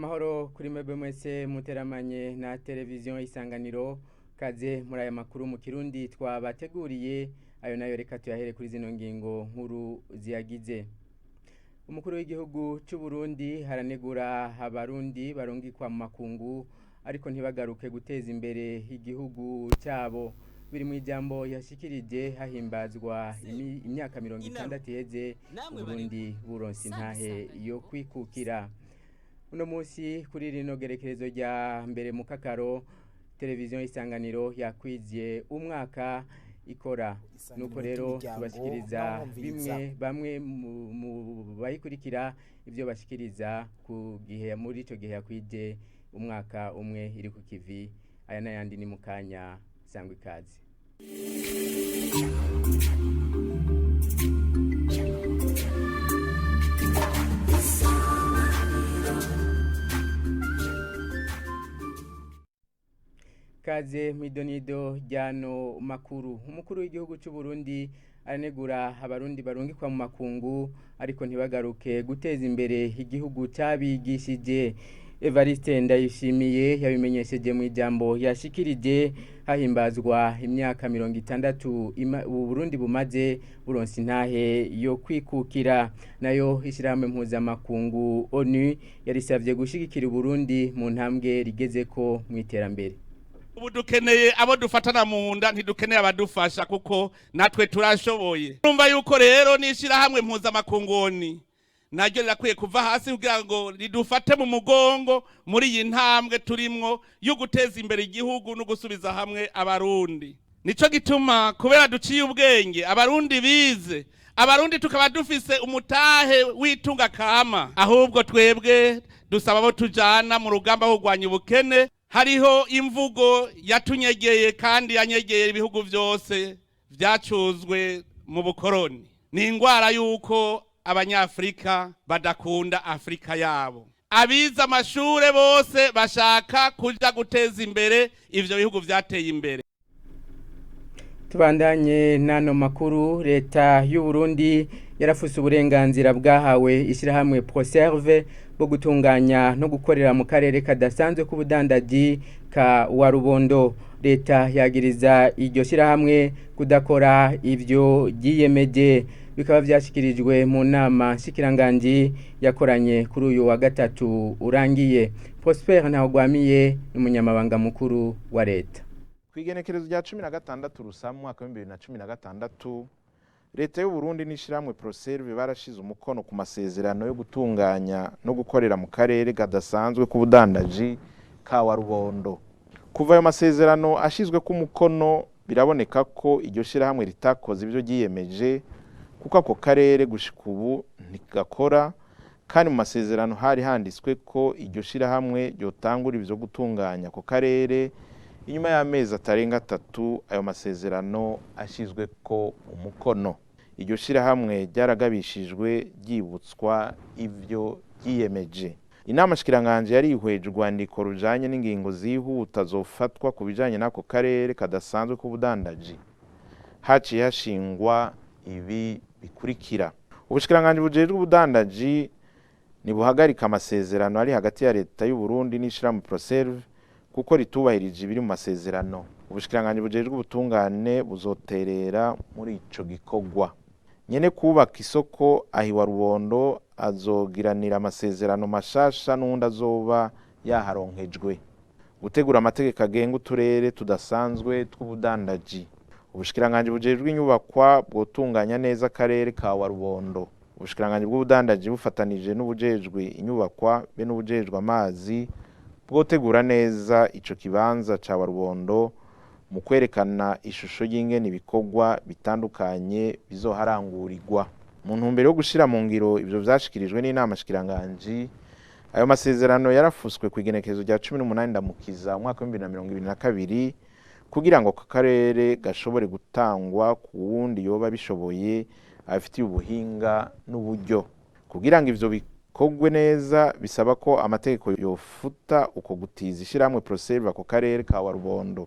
Amahoro kuri mwebwe mwese muteramanye na televiziyo Isanganiro. Kaze muri aya makuru mu Kirundi twabateguriye. Ayo nayo reka tuyahere kuri zino ngingo nkuru ziyagize. Umukuru w'igihugu c'u Burundi haranegura abarundi barungikwa mu makungu ariko ntibagaruke guteza imbere igihugu cyabo. Biri mu ijambo yashikirije hahimbazwa imyaka 60 iheze Burundi buronse intahe yo kwikukira. Uno munsi kuri rino gerekerezo rya mbere mu kakaro, televiziyo Isanganiro yakwiziye umwaka ikora. Nuko rero tubashikiriza bimwe bamwe mu bayikurikira ibyo bashikiriza ku gihe muri ico gihe yakwije umwaka umwe iri ku kivi. Aya n'ayandi ni mukanya, sangwa ikaze. Kaze mwidonido ryano makuru. Umukuru w'igihugu c'u Burundi aranegura abarundi barungikwa mu makungu ariko ntibagaruke guteza imbere igihugu cabigishije. Evariste Ndayishimiye yabimenyesheje mu ijambo yashikirije hahimbazwa imyaka 60 Burundi bumaze buronse intahe yo kwikukira. Nayo ishirahamwe mpuzamakungu ONU yarisavye gushigikira Burundi mu ntambwe rigezeko mu iterambere. Ubu dukeneye abo dufatana mu nda, ntidukeneye abadufasha kuko natwe turashoboye. Urumva yuko rero n'ishirahamwe mpuzamakunguni naryo rirakwiye kuva hasi kugira ngo ridufate mu mugongo muri iyi ntambwe turimwo yo guteza imbere igihugu no gusubiza hamwe abarundi. Nico gituma kubera duciye ubwenge, abarundi bize, abarundi tukaba dufise umutahe w'itunga kama, ahubwo twebwe dusaba abo tujana mu rugamba rwo kurwanya ubukene. Hariho imvugo yatunyegeye kandi yanyegeye ibihugu byose byacuzwe mu bukoroni. Ni ingwara y'uko abanyafurika badakunda Afurika yabo. Abize amashure bose bashaka kuja guteza imbere ivyo bihugu vyateye imbere. Tubandanye n'ano makuru. Leta y'u Burundi yarafuse uburenganzira bwahawe ishyirahamwe Proserve bwo gutunganya no gukorera mu karere kadasanzwe k'ubudandaji ka Warubondo. Leta yagiriza iryo shyirahamwe kudakora ivyo ryiyemeje. Bikaba vyashikirijwe mu nama nshikiranganji yakoranye kuri uyu wa gatatu urangiye. Prosper Ntawugwamiye n'umunyamabanga mukuru wa leta. Kw'igenekerezo rya 16 Rusama umwaka wa 2016, leta y'u Burundi n'ishirahamwe Proserve barashize umukono ku masezerano yo gutunganya no gukorera mu karere kadasanzwe k'ubudandaji ka Warubondo. Kuva ayo masezerano ashizwe ku mukono, biraboneka ko iryo shirahamwe ritakoze ibyo ryiyemeje, kuko ako karere gushika ubu ntigakora, kandi mu masezerano hari handitswe ko iryo shirahamwe ryotangura ivyo gutunganya ako karere inyuma y'amezi atarenga 3 ayo masezerano ashizwe ko umukono. Iryo shirahamwe ryaragabishijwe, ryibutswa ivyo ryiyemeje. Inama shikiranganje yarihweje urwandiko rujanye n'ingingo zihuta zofatwa ku bijanye n'ako karere kadasanzwe k'ubudandaji. Haciye hashingwa ibi bikurikira: Ubushikiranganje bujejwe ubudandaji nibuhagarika amasezerano ari hagati ya leta y'u Burundi n'ishirahamwe Proserve kuko ritubahirije ibiri mu masezerano. Ubushikiranganje bujejwe ubutungane buzoterera muri ico gikorwa. Nyene kubaka isoko ahiwa Rubondo azogiranira amasezerano mashasha n'uwundi azoba yaharonkejwe. Gutegura amategeko agenga uturere tudasanzwe tw'ubudandaji. Ubushikiranganje bujejwe inyubakwa bwotunganya neza akarere ka Warubondo. Ubushikiranganje bw'ubudandaji bufatanije n'ubujejwe inyubakwa be n'ubujejwe amazi bwotegura neza ico kibanza ca Warubondo mu kwerekana ishusho y'ingene ibikorwa bitandukanye bizoharangurirwa. Mu ntumbero yo gushira mu ngiro ivyo vyashikirijwe n'inama shikiranganji, ayo masezerano yarafuswe ku igenekerezo rya 18 Ndamukiza umwaka wa 2022, kugira ngo ako karere gashobore gutangwa ku wundi yoba bishoboye, abifitiye ubuhinga n'uburyo. Kugira ngo ivyo bikorwe neza, bisaba ko amategeko yofuta uko gutiza ishirahamwe Proserve ako karere ka Warubondo.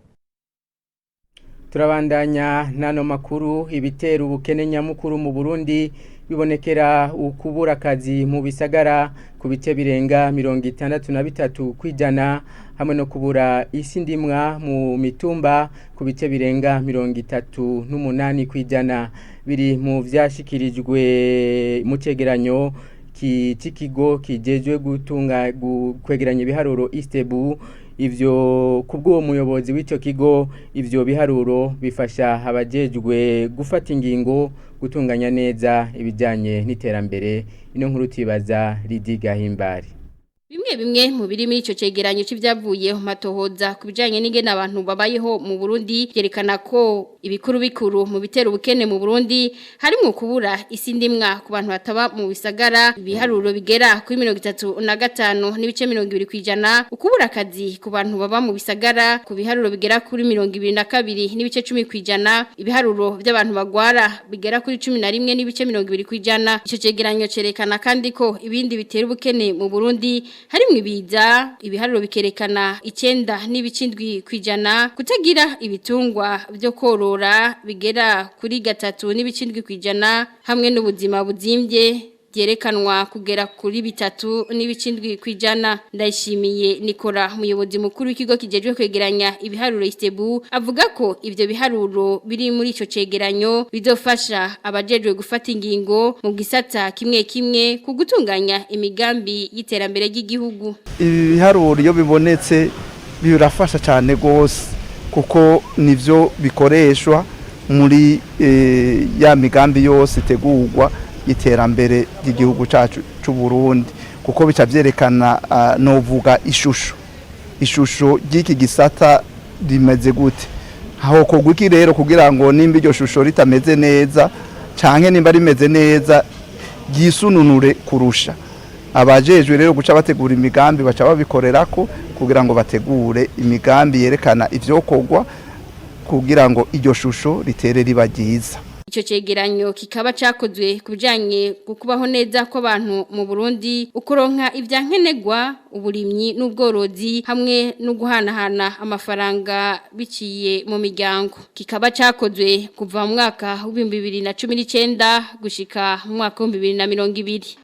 Turabandanya n'ano makuru. Ibitera ubukene nyamukuru mu Burundi Bibonekera ukubura akazi mu bisagara ku bice birenga 63% hamwe no kubura isi ndimwa mu mitumba ku bice birenga 38% biri mu vyashikirijwe mu cegeranyo c'ikigo kijejwe gutunga kwegeranya ibiharuro Istebu. Ivyo kubw'uwo muyobozi w'ico kigo, ivyo biharuro bifasha abajejwe gufata ingingo gutunganya neza ibijanye n'iterambere. Ino nkuru tuyibaza Lydie Gahimbare. Bimwe bimwe mu biri muri ico cegeranyo c'ivyavuye mu matohoza ku bijanye n'ingene abantu babayeho mu Burundi byerekana ko ibikuru bikuru mu bitera ubukene mu Burundi harimwo kubura isi ndimwa ku bantu bataba mu bisagara, ibiharuro bigera kuri 35.20%, ukubura akazi ku bantu baba mu bisagara ku biharuro bigera kuri 22.10%, ibiharuro by'abantu bagwara bigera kuri 11.20%. Ico cegeranyo cerekana kandi ko ibindi bitera ubukene mu Burundi harimwo ibiza, ibiharuro bikerekana 9.7%, kutagira ibitungwa byo korora bigera kuri 3.7%, hamwe n'ubuzima buzimbye byerekanwa kugera kuri 3.7%. Ndayishimiye Nikora, umuyobozi mukuru w'ikigo kijejwe kwegeranya ibiharuro Istebu, avuga ko ivyo biharuro biri muri ico cegeranyo bizofasha abajejwe gufata ingingo mu gisata kimwe kimwe ku gutunganya imigambi y'iterambere ry'igihugu. Ibi biharuro iyo bibonetse birafasha cyane gose, kuko nivyo bikoreshwa muri ya migambi yose itegurwa iterambere ry'igihugu cyacu cy'u Burundi, kuko bica byerekana novuga ishusho ry'iki gisata rimeze gute, aho kogwa iki rero kugira ngo nimba iryo shusho ritameze neza canke nimba rimeze neza ryisununure kurusha. Abajejwe rero guca bategura imigambi baca babikorerako kugira ngo bategure imigambi yerekana ivyokorwa kugira ngo iryo shusho ritere riba ryiza. Ico cegeranyo kikaba cakozwe ku bijanye kubaho neza kw'abantu mu Burundi, ukuronka ivyankenegwa, uburimyi n'ubworozi hamwe no guhanahana amafaranga biciye mu miryango. Kikaba cakozwe kuva mu mwaka w'2019 gushika mu mwaka w'2020.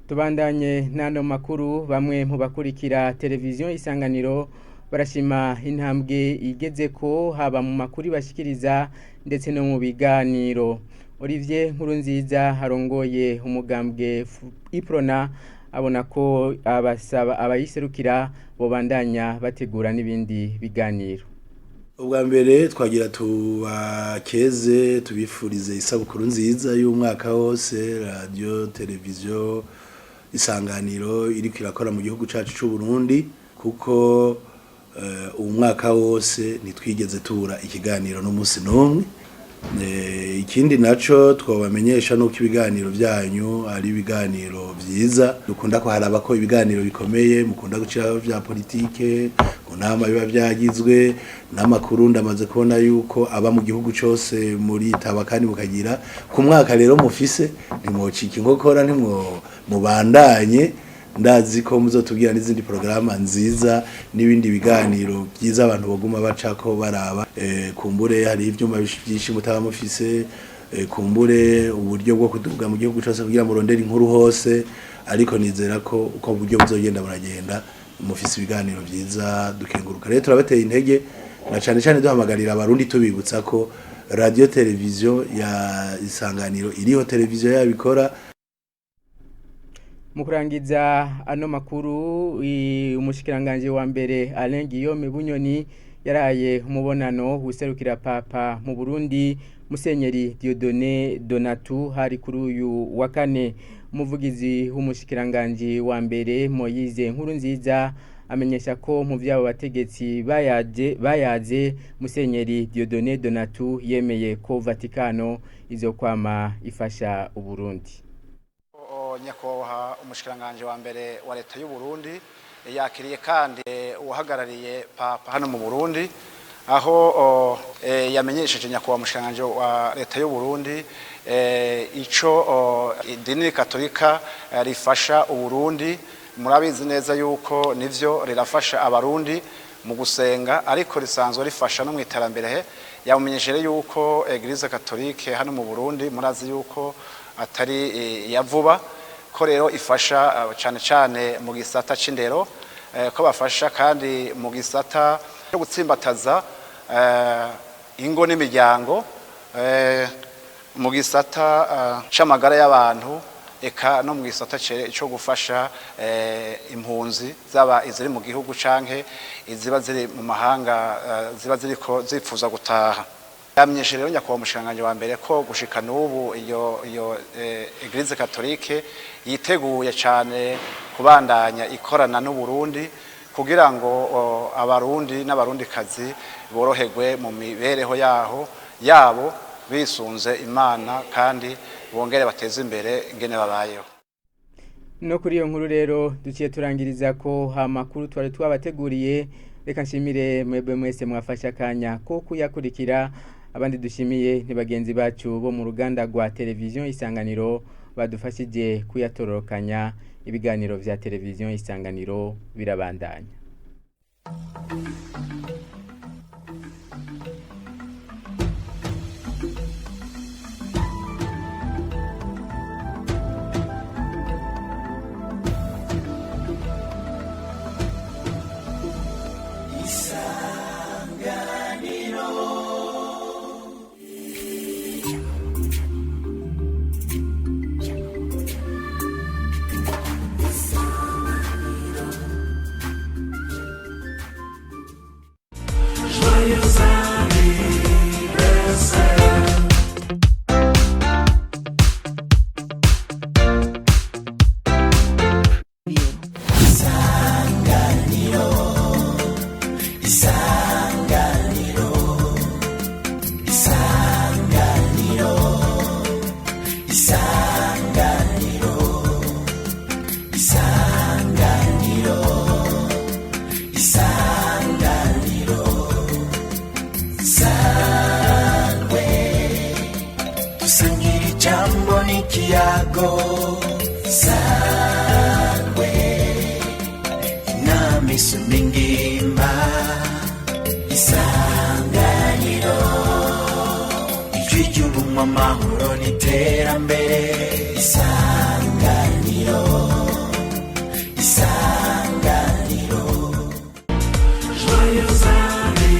Tubandanye n'ano makuru. Bamwe mu bakurikira televiziyo Isanganiro barashima intambwe igeze ko haba mu makuru bashikiriza ndetse no mu biganiro. Olivier Nkurunziza harongoye umugambwe Iprona abona ko abasaba abayiserukira bobandanya bategura n'ibindi biganiro. Ubwa mbere twagira tubakeze, tubifurize isabukuru nziza y'umwaka wose radio televiziyo Isanganiro iriko irakora mu gihugu cacu c'u Burundi, kuko uwu mwaka wose ntitwigeze tubura ikiganiro n'umunsi n'umwe. Ikindi naco twabamenyesha nuko ibiganiro byanyu ari ibiganiro vyiza dukunda ko haraba ko ibiganiro bikomeye mukunda guciraho vya politike ku nama biba vyagizwe n'amakuru. Ndamaze kubona yuko aba mu gihugu cose muri taba kandi mukagira ku mwaka rero mufise ntimwocika inkokora, ntimwo mubandanye. Ndazi ko muzotubwira n'izindi porogaramu nziza n'ibindi biganiro byiza abantu baguma bacako baraba. Kumbure hari ivyuma byinshi mutaba mufise, kumbure uburyo bwo kuduga mu gihugu cyose kugira murondere inkuru hose, ariko nizera ko uko buryo buzogenda buragenda mufise ibiganiro byiza dukenguruka. Rero turabateye intege na cane cane duhamagarira abarundi, tubibutsa ko radio televiziyo ya Isanganiro iriho, televiziyo yabikora. Mu kurangiza ano makuru, umushikiranganje wa mbere Alain Guillaume Bunyoni yaraye umubonano userukira Papa mu Burundi, Musenyeri Dieudonné Donatu, hari kuri uyu wa kane. Umuvugizi w'umushikiranganje wa mbere Moyize Nkuru nziza amenyesha ko mu vyabo bategetsi bayaze Musenyeri Dieudonné Donatu yemeye ko Vatikano izokwama ifasha Uburundi. Nyakubahwa umushikiranganje wa mbere wa leta y'u Burundi yakiriye kandi uhagarariye Papa hano mu Burundi, aho yamenyesheje nyakubahwa umushikiranganje wa leta y'u Burundi ico idini katolika rifasha Uburundi. Murabizi neza yuko nivyo rirafasha abarundi mu gusenga, ariko risanzwe rifasha no mu iterambere. Yamumenyesheje yuko Eglise Catholique hano mu Burundi, murazi yuko atari iya vuba, ko rero ifasha cane cane mu gisata c'indero, ko bafasha kandi mu gisata cyo gutsimbataza ingo n'imiryango, mu gisata c'amagara y'abantu, eka no mu gisata cyo gufasha impunzi, zaba iziri mu gihugu canke iziba ziri mu mahanga, ziba ziriko zipfuza gutaha. Yamenyesheje rero nyakubahwa umushikiranganji wa mbere ko gushika n'ubu iyo Eglise Catholique yiteguye cane kubandanya ikorana n'u Burundi kugira ngo abarundi n'abarundikazi boroherwe mu mibereho yabo bisunze Imana, kandi bongere bateze imbere ingene babayeho. No kuri iyo nkuru rero duciye turangiriza ko amakuru twari twabateguriye. Reka nshimire mwebwe mwese mwafashe akanya ko kuyakurikira. Abandi dushimiye ni bagenzi bacu bo mu ruganda rwa Televiziyo Isanganiro badufashije kuyatororokanya. Ibiganiro vya Televiziyo Isanganiro birabandanya. Dusangira ijambo n'ikiyago, sangwe inama isumba ingimba, Isanganiro, ijwi ry'ubumwe, amahoro n'iterambere, Isanganiro, Isanganiro. Joyeux anniversaire.